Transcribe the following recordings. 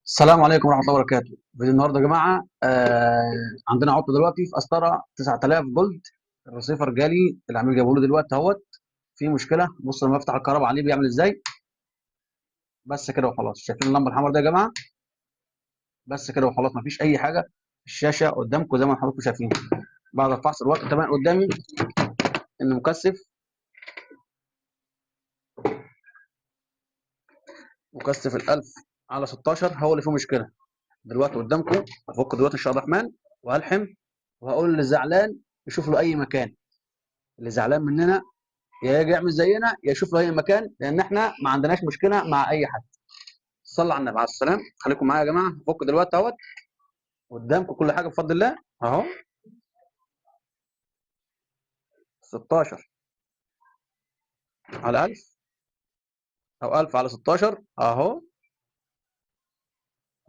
السلام عليكم ورحمة الله وبركاته. فيديو النهارده يا جماعة، عندنا عطل دلوقتي في قسطره 9000 gold. الريسيفر جالي، العميل جابه له دلوقتي اهوت، في مشكلة. بص لما افتح الكهرباء عليه بيعمل ازاي. بس كده وخلاص. شايفين اللمبة الحمراء ده يا جماعة؟ بس كده وخلاص، مفيش اي حاجة. الشاشة قدامكم زي ما حضراتكم شايفين. بعد الفحص الوقت تمام قدامي ان مكثف ال1000 على 16 هو اللي فيه مشكلة دلوقتي قدامكم. هفك دلوقتي ان شاء الله الرحمن وهلحم، وهقول اللي زعلان يشوف له اي مكان. اللي زعلان مننا يا يجي يعمل زينا يا يشوف له اي مكان، لان احنا ما عندناش مشكلة مع اي حد. صلى على النبي عليه السلام. خليكم معايا يا جماعة. هفك دلوقتي اهوت قدامكم كل حاجة بفضل الله اهو. 16 على 1000 او 1000 على 16 اهو.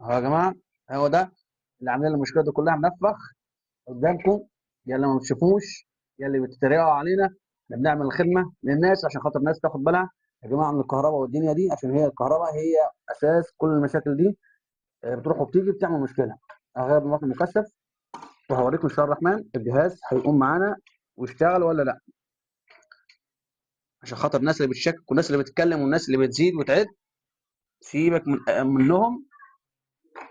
اهو يا جماعة، هو ده اللي عاملين المشكلة دي كلها. منفخ قدامكم، يا اللي ما بتشوفوش، يا اللي بتتريقوا علينا. احنا بنعمل الخدمة للناس عشان خاطر الناس تاخد بالها يا جماعة من الكهرباء والدنيا دي، عشان هي الكهرباء هي اساس كل المشاكل دي. بتروح وبتيجي بتعمل مشكلة. هغير الموقع المكثف وهوريكم ان شاء الله الرحمن الجهاز هيقوم معانا ويشتغل ولا لا، عشان خاطر الناس اللي بتشكك والناس اللي بتتكلم والناس اللي بتزيد وتعد. سيبك منهم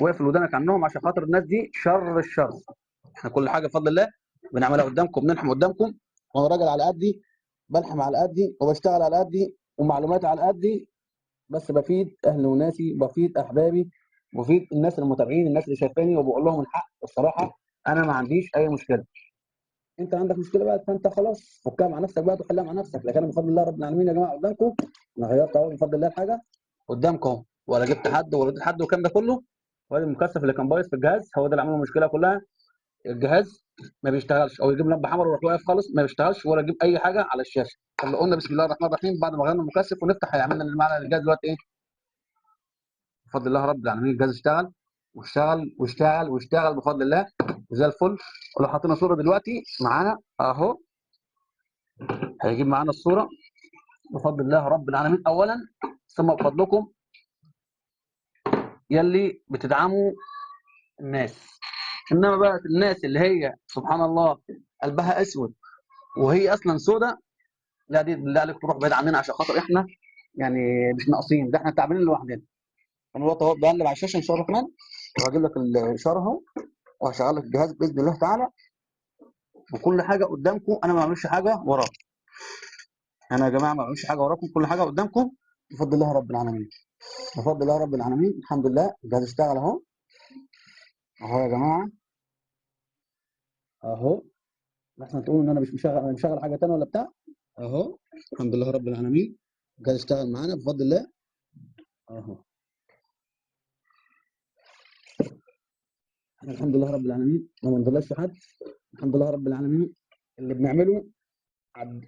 واقفل ودانك عنهم، عشان خاطر الناس دي شر الشر. احنا كل حاجة بفضل الله بنعملها قدامكم، بنلحم قدامكم. وانا راجل على قدي، بلحم على قدي وبشتغل على قدي ومعلوماتي على قدي، بس بفيد اهلي وناسي، بفيد احبابي، بفيد الناس المتابعين، الناس اللي شايفاني، وبقول لهم الحق والصراحة. انا ما عنديش اي مشكلة. انت عندك مشكلة بقى فانت خلاص فكها مع نفسك بقى وحلها مع نفسك. لكن انا بفضل الله رب العالمين يا جماعة قدامكم، انا غيرت اهو بفضل الله الحاجة قدامكم اهو، ولا جبت حد ولا اديت حد والكلام ده كله. وادي المكثف اللي كان بايظ في الجهاز هو ده اللي عمل المشكلة كلها. الجهاز ما بيشتغلش، او يجيب لمبة حمراء ويروح واقف خالص، ما بيشتغلش ولا يجيب اي حاجة على الشاشة. طب لو قلنا بسم الله الرحمن الرحيم بعد ما غيرنا المكثف ونفتح، هيعمل لنا معنا الجهاز دلوقتي ايه؟ بفضل الله رب العالمين الجهاز اشتغل واشتغل واشتغل واشتغل بفضل الله وزي الفل. ولو حطينا صوره دلوقتي معانا اهو، هيجيب معانا الصورة بفضل الله رب العالمين اولا، ثم بفضلكم يلي بتدعموا الناس. انما بقى الناس اللي هي سبحان الله قلبها اسود وهي اصلا سودة، لا دي بالله عليك تروح بعيد عننا، عشان خاطر احنا يعني مش ناقصين ده، احنا تعبانين لوحدنا. انا دلوقتي اهو بقلب على الشاشة ان شاء الله الرحمن، وهجيب لك الاشارة اهو، وهشغل لك الجهاز باذن الله تعالى، وكل حاجة قدامكم. انا ما بعملش حاجة وراكم، انا يا جماعة ما بعملش حاجة وراكم، كل حاجة قدامكم بفضل الله رب العالمين، بفضل الله رب العالمين. الحمد لله الجهاز اشتغل اهو، اهو يا جماعة اهو. احسن تقولوا ان انا مش مشغل، انا مشغل حاجة ثانية ولا بتاع. اهو الحمد لله رب العالمين الجهاز اشتغل معانا بفضل الله اهو. احنا الحمد لله رب العالمين ما بنضلش حد، الحمد لله رب العالمين. اللي بنعمله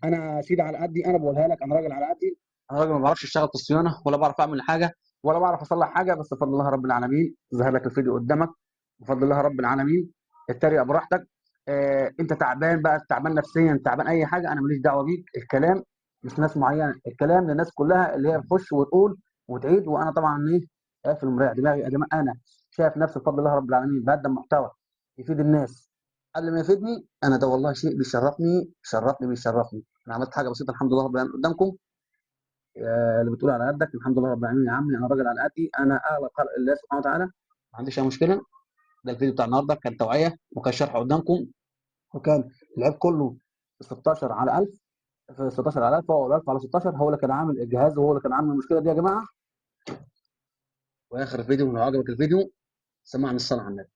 انا سيدي على قدي، انا بقولها لك، انا راجل على قدي، انا راجل ما بعرفش اشتغل في الصيانة ولا بعرف اعمل حاجة ولا بعرف اصلح حاجة، بس بفضل الله رب العالمين ظهر لك الفيديو قدامك بفضل الله رب العالمين. اتريق براحتك، انت تعبان بقى، تعبان نفسيا، تعبان اي حاجة، انا ماليش دعوه بيك. الكلام مش ناس معينة، الكلام للناس كلها اللي هي بتخش وتقول وتعيد. وانا طبعا ايه قافل ومريح دماغي يا جماعة. انا شايف نفسي بفضل الله رب العالمين بقدم محتوى يفيد الناس قبل ما يفيدني انا، ده والله شيء بيشرفني بيشرفني بيشرفني. انا عملت حاجة بسيطة الحمد لله رب العالمين قدامكم. اللي بتقول على قدك الحمد لله رب العالمين يا عمي، انا راجل على قدي، انا اغلب خلق الله سبحانه وتعالى، ما عنديش اي مشكلة. ده الفيديو بتاع النهارده كان توعيه وكان شرح قدامكم، وكان العيب كله 16 على 1000، في 16 على 1000 او 1000 على 16 هو اللي كان عامل الجهاز وهو اللي كان عامل المشكلة دي يا جماعة. واخر الفيديو لو عجبك الفيديو سمعني الصلاة على النبي.